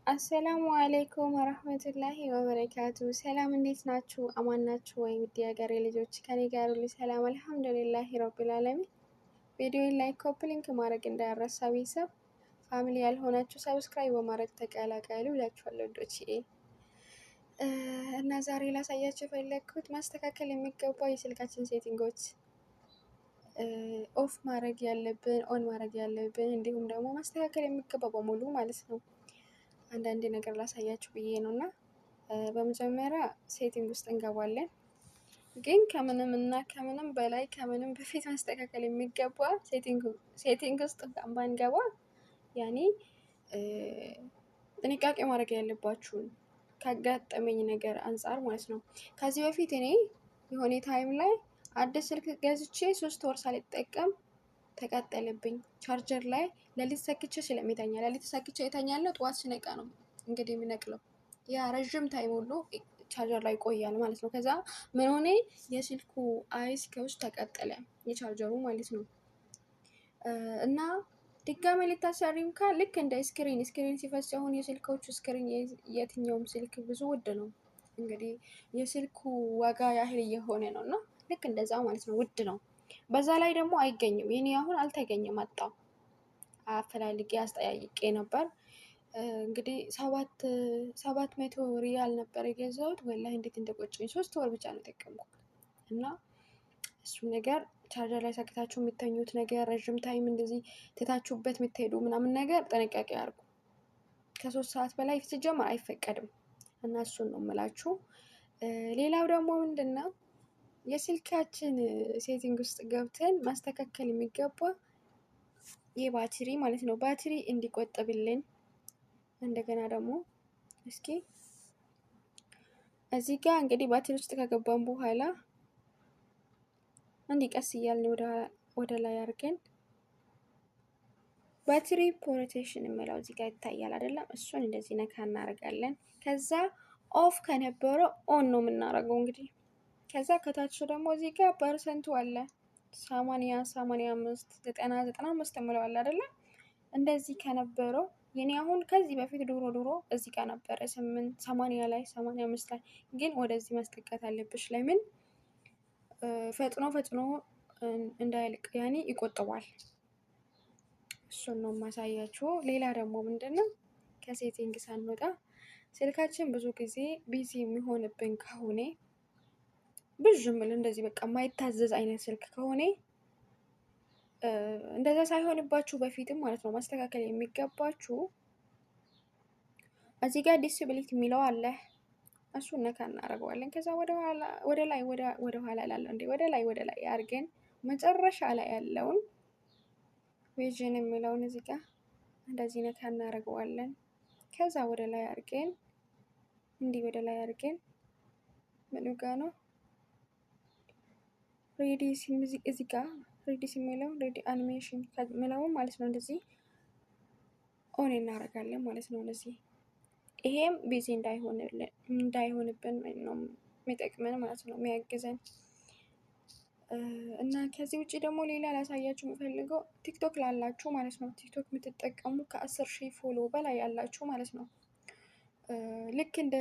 السلام عليكم ورحمة الله وبركاته። ሰላም እንዴት ናችሁ? አማን ናችሁ ወይ? ውድ የሀገሬ ልጆች ከኔ ጋር ሁሉ ሰላም الحمد لله رب العالمين። ቪዲዮን like፣ copy link ማድረግ እንዳይረሳ። ቤተሰብ family ያልሆናችሁ subscribe በማድረግ ተቀላቀሉ እላችኋለሁ ውዶቼ። እና ዛሬ ላሳያችሁ የፈለግኩት ማስተካከል የሚገባው የስልካችን setting ኦች፣ off ማድረግ ያለብን፣ on ማድረግ ያለብን፣ እንዲሁም ደግሞ ማስተካከል የሚገባው በሙሉ ማለት ነው። አንዳንድ ነገር ላሳያችሁ ብዬ ነው። እና በመጀመሪያ setting ውስጥ እንገባለን። ግን ከምንም እና ከምንም በላይ፣ ከምንም በፊት ማስተካከል የሚገባ፣ setting ውስጥ እንኳን ባንገባ ያኔ ጥንቃቄ ማድረግ ያለባችሁን ካጋጠመኝ ነገር አንጻር ማለት ነው። ከዚህ በፊት እኔ የሆነ time ላይ አዲስ ስልክ ገዝቼ 3 ወር ሳልጠቀም ተቃጠለብኝ። ቻርጀር ላይ ለሊት ሰክቼ ስለሚተኛ፣ ለሊት ሰክቼ እተኛለሁ። ጠዋት ስነቃ ነው እንግዲህ የሚነቅለው። ያ ረዥም time ሁሉ ቻርጀር ላይ ይቆያል ማለት ነው። ከዛ ምን ሆነ? የስልኩ IC ከውስጥ ተቃጠለ፣ የቻርጀሩ ማለት ነው። እና ድጋሜ ልታሰሪም ካ ልክ እንደ screen ሲፈስ፣ አሁን የስልኮቹ screen የትኛውም ስልክ ብዙ ውድ ነው። እንግዲህ የስልኩ ዋጋ ያህል እየሆነ ነው። እና ልክ እንደዛ ማለት ነው፣ ውድ ነው። በዛ ላይ ደግሞ አይገኝም። የኔ አሁን አልተገኘም፣ አጣው። አፈላልጌ አስጠያይቄ ነበር። እንግዲህ 700 ሪያል ነበር የገዛሁት። ወላሂ እንዴት እንደቆጨኝ፣ 3 ወር ብቻ ነው የጠቀምኩት። እና እሱ ነገር፣ ቻርጀር ላይ ሰክታችሁ የምተኙት ነገር፣ ረዥም time እንደዚህ ትታችሁበት የምትሄዱ ምናምን ነገር ጥንቃቄ አድርጉ። ከ3 ሰዓት በላይ ሲጀመር አይፈቀድም። እና እሱን ነው የምላችሁ። ሌላው ደግሞ ምንድን ነው? የስልካችን setting ውስጥ ገብተን ማስተካከል የሚገባ የባትሪ ማለት ነው። ባትሪ እንዲቆጥብልን። እንደገና ደግሞ እስኪ እዚህ ጋር እንግዲህ ባትሪ ውስጥ ከገባን በኋላ እንዲህ ቀስ እያልን ወደ ላይ አድርገን battery protection የሚለው እዚህ ጋር ይታያል አይደለም? እሱን እንደዚህ ነካ እናደርጋለን። ከዛ off ከነበረው on ነው የምናደርገው እንግዲህ። ከዛ ከታች ደግሞ እዚህ ጋር percent ኡ አለ፣ 80፣ 85፣ 90፣ 95 የሚለው አለ አይደለም? እንደዚህ ከነበረው፣ የኔ አሁን ከዚህ በፊት ድሮ ድሮ እዚህ ጋር ነበረ፣ 8፣ 80 ላይ፣ 85 ላይ፣ ግን ወደዚህ ማስጠጋት አለብሽ። ለምን? ፈጥኖ ፈጥኖ እንዳያልቅ፣ ያኔ ይቆጥባል። እሱን ነው የማሳያችሁ። ሌላ ደግሞ ምንድን ነው? ከ setting ሳንወጣ ስልካችን ብዙ ጊዜ busy የሚሆንብን ከሆነ፣ ብዥ የሚል እንደዚህ በቃ የማይታዘዝ አይነት ስልክ ከሆነ፣ እንደዛ ሳይሆንባችሁ በፊትም ማለት ነው፣ ማስተካከል የሚገባችሁ እዚህ ጋር disability የሚለው አለ። እሱን ነካ እናደርገዋለን። ከዛ ወደ ላይ፣ ወደ ኋላ ላለው እንዴ፣ ወደ ላይ ወደ ላይ አድርገን መጨረሻ ላይ ያለውን vision የሚለውን እዚህ ጋር እንደዚህ ነካ እናደርገዋለን። ከዛ ወደ ላይ አድርገን፣ እንዲህ ወደ ላይ አድርገን፣ ምኑ ጋ ነው? Ready፣ እዚህ ጋር ready የሚለው፣ ready animation የሚለውን ማለት ነው፣ እንደዚህ on እናደርጋለን ማለት ነው። እንደዚህ ይሄም busy እንዳይሆንብን ነው የሚጠቅመን ማለት ነው፣ የሚያግዘን። እና ከዚህ ውጭ ደግሞ ሌላ ላሳያችሁ የምፈልገው ቲክቶክ ላላችሁ ማለት ነው። ቲክቶክ የምትጠቀሙ፣ ከ10,000 follow በላይ ያላችሁ ማለት ነው። ልክ እንደ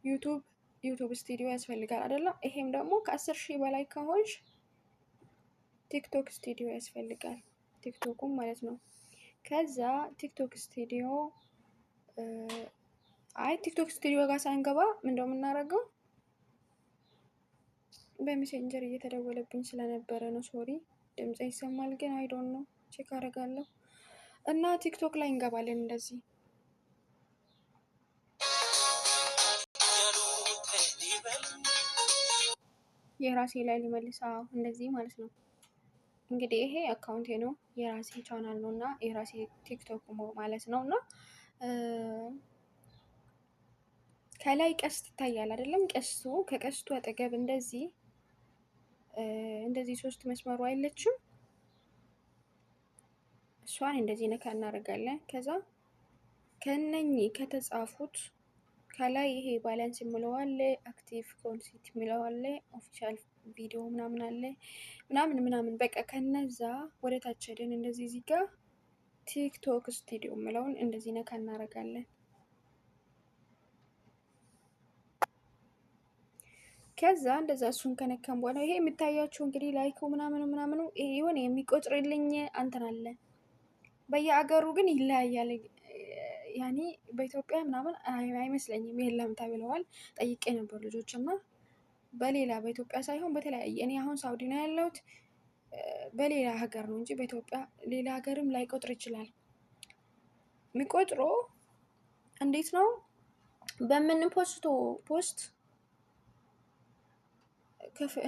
ዩቱብ ዩቱብ ስቱዲዮ ያስፈልጋል አይደለም? ይሄም ደግሞ ከ10,000 በላይ ከሆንሽ ቲክቶክ ስቱዲዮ ያስፈልጋል። ቲክቶኩም ማለት ነው። ከዛ ቲክቶክ ስቱዲዮ፣ አይ ቲክቶክ ስቱዲዮ ጋር ሳንገባ ምንድነው የምናደርገው? በሜሴንጀር እየተደወለብኝ ስለነበረ ነው። Sorry፣ ድምፅ ይሰማል ግን I don't know፣ check አደርጋለሁ። እና ቲክቶክ ላይ እንገባለን እንደዚህ። የራሴ ላይ ሊመልስ እንደዚህ ማለት ነው። እንግዲህ ይሄ account ኤ ነው፣ የራሴ ቻናል ነው እና የራሴ ቲክቶክ ማለት ነው። እና ከላይ ቀስት ይታያል አይደለም? ቀስቱ፣ ከቀስቱ አጠገብ እንደዚህ እንደዚህ ሶስት መስመሩ አይለችም? እሷን እንደዚህ ነካ እናደርጋለን። ከዛ ከነኚህ ከተጻፉት ከላይ ይሄ balance የሚለው አለ፣ active content የሚለው አለ፣ official video ምናምን አለ ምናምን ምናምን፣ በቃ ከነዛ ወደ ታች ሄደን እንደዚህ እዚህ ጋር ቲክቶክ ስቱዲዮ የሚለውን እንደዚህ ነካ እናደርጋለን። ከዛ እንደዛ እሱን ከነካም በኋላ ይሄ የሚታያችሁ እንግዲህ like ኡ ምናምኑ ምናምኑ ይሄ የሆነ የሚቆጥርልኝ እንትን አለ። በየአገሩ ግን ይለያያል። ያኔ በኢትዮጵያ ምናምን አይመስለኝም የለም ተብለዋል። ጠይቄ ነበር ልጆች እና በሌላ በኢትዮጵያ ሳይሆን በተለያየ፣ እኔ አሁን ሳውዲ ነው ያለሁት፣ በሌላ ሀገር ነው እንጂ በኢትዮጵያ ሌላ ሀገርም ላይቆጥር ይችላል። የሚቆጥሮ እንዴት ነው? በምን post post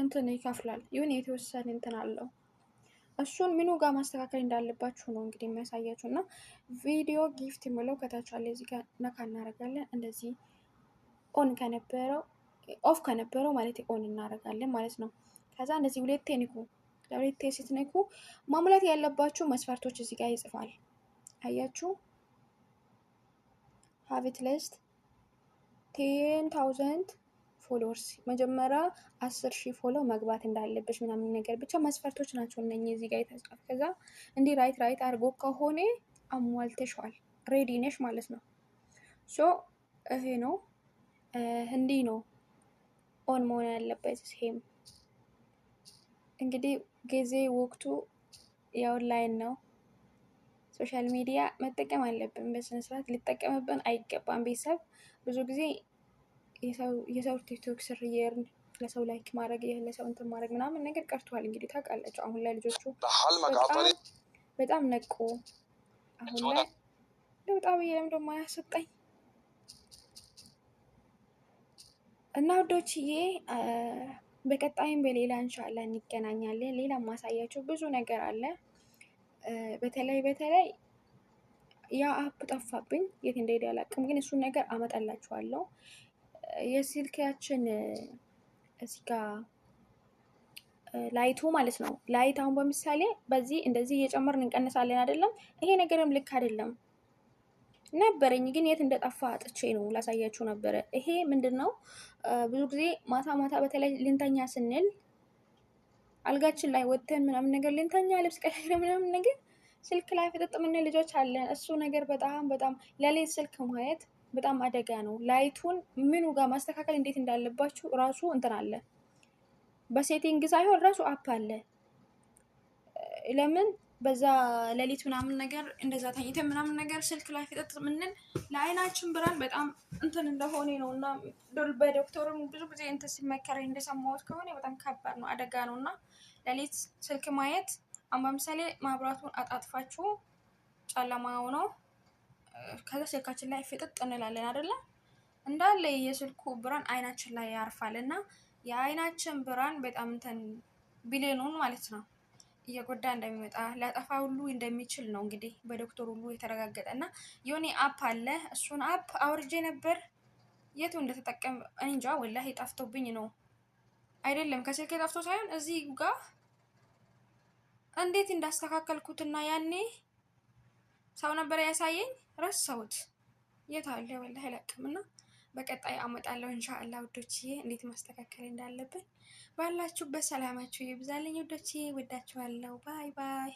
እንትን ይከፍላል። ይሁን የተወሰነ እንትን አለው። እሱን ምኑ ጋር ማስተካከል እንዳለባችሁ ነው እንግዲህ የሚያሳያችሁ። እና video gift የሚለው ከታች አለ። እዚህ ጋር ነካ እናደርጋለን። እንደዚህ on ከነበረው፣ off ከነበረው ማለት on እናደርጋለን ማለት ነው። ከዛ እንደዚህ ሁለቴ ንኩ። ለሁለቴ ስትነኩ ማሙላት ያለባችሁ መስፈርቶች እዚህ ጋር ይጽፋል። አያችሁ፣ have at least 10,000 followers፣ መጀመሪያ 10,000 follow መግባት እንዳለበች ምናምን ነገር፣ ብቻ መስፈርቶች ናቸው እነኚህ እዚህ ጋር የተጻፈ። ከዛ እንዲህ right right አድርጎ ከሆነ አሟልተሸዋል፣ ready ነሽ ማለት ነው። So ይሄ ነው፣ እንዲህ ነው on መሆን ያለበት። ይሄም እንግዲህ ጊዜ ወቅቱ የኦንላይን ነው። Social media መጠቀም አለብን በስነስርዓት፣ ሊጠቀምብን አይገባም። ቤተሰብ ብዙ ጊዜ የሰው ቲክቶክ ስር እየሄድን ለሰው like ማድረግ፣ ለሰው እንትን ማድረግ ምናምን ነገር ቀርቷል። እንግዲህ ታውቃላችሁ አሁን ላይ ልጆቹ በጣም በጣም ነቁ። አሁን ላይ ለውጣ ብዬ ለምደ ማያሰጠኝ እና ውዶችዬ በቀጣይም በሌላ እንሻላ እንገናኛለን። ሌላ ማሳያቸው ብዙ ነገር አለ። በተለይ በተለይ ያ app ጠፋብኝ፣ የት እንደሄደ አላውቅም፣ ግን እሱን ነገር አመጣላችኋለሁ። የስልካችን እዚህ ጋ light ኡ ማለት ነው። Light አሁን በምሳሌ በዚህ እንደዚህ እየጨመርን እንቀንሳለን አይደለም? ይሄ ነገርም ልክ አይደለም። ነበረኝ ግን የት እንደጠፋ አጥቼ ነው፣ ላሳያችሁ ነበረ። ይሄ ምንድን ነው? ብዙ ጊዜ ማታ ማታ በተለይ ልንተኛ ስንል አልጋችን ላይ ወጥተን ምናምን ነገር ልንተኛ ልብስ ቀይረን ምናምን ነገር ስልክ ላይ ፍጥጥ የምንል ልጆች አለን። እሱ ነገር በጣም በጣም ለሌት ስልክ ማየት በጣም አደጋ ነው። Light ኡን ምኑ ጋር ማስተካከል እንዴት እንዳለባችሁ ራሱ እንትን አለ። በ setting ሳይሆን ራሱ app አለ። ለምን በዛ ሌሊት ምናምን ነገር እንደዛ ተኝተን ምናምን ነገር ስልክ ላይ ፍጥጥ ምንል ለአይናችን ብርሃን በጣም እንትን እንደሆነ ነው፣ እና በዶክተሩም ብዙ ጊዜ እንትን ሲመከረኝ እንደሰማሁት ከሆነ በጣም ከባድ ነው፣ አደጋ ነው። እና ሌሊት ስልክ ማየት አሁን በምሳሌ ማብራቱን አጣጥፋችሁ ጨለማ ሆኖ ከዛ ስልካችን ላይ ፍጥጥ እንላለን አይደለ? እንዳለ የስልኩ ብርሃን አይናችን ላይ ያርፋል፣ እና የአይናችን ብርሃን በጣም እንትን ብሌኑን ማለት ነው እየጎዳ እንደሚመጣ፣ ሊያጠፋ ሁሉ እንደሚችል ነው እንግዲህ በዶክተር ሁሉ የተረጋገጠ። እና የሆነ app አለ። እሱን app አውርጄ ነበር፣ የቱ እንደተጠቀም እንጃ፣ ወላሂ ጠፍቶብኝ ነው። አይደለም ከስልኬ ጠፍቶ ሳይሆን እዚህ ጋር እንዴት እንዳስተካከልኩትና ያኔ ሰው ነበር ያሳየኝ፣ ረሳሁት። የት አለ ወላሂ አላውቅም። እና በቀጣይ አመጣለሁ ኢንሻአላህ ውዶችዬ፣ እንዴት ማስተካከል እንዳለብን። ባላችሁበት ሰላማችሁ ይብዛልኝ ውዶችዬ፣ ወዳችኋለሁ። Bye bye።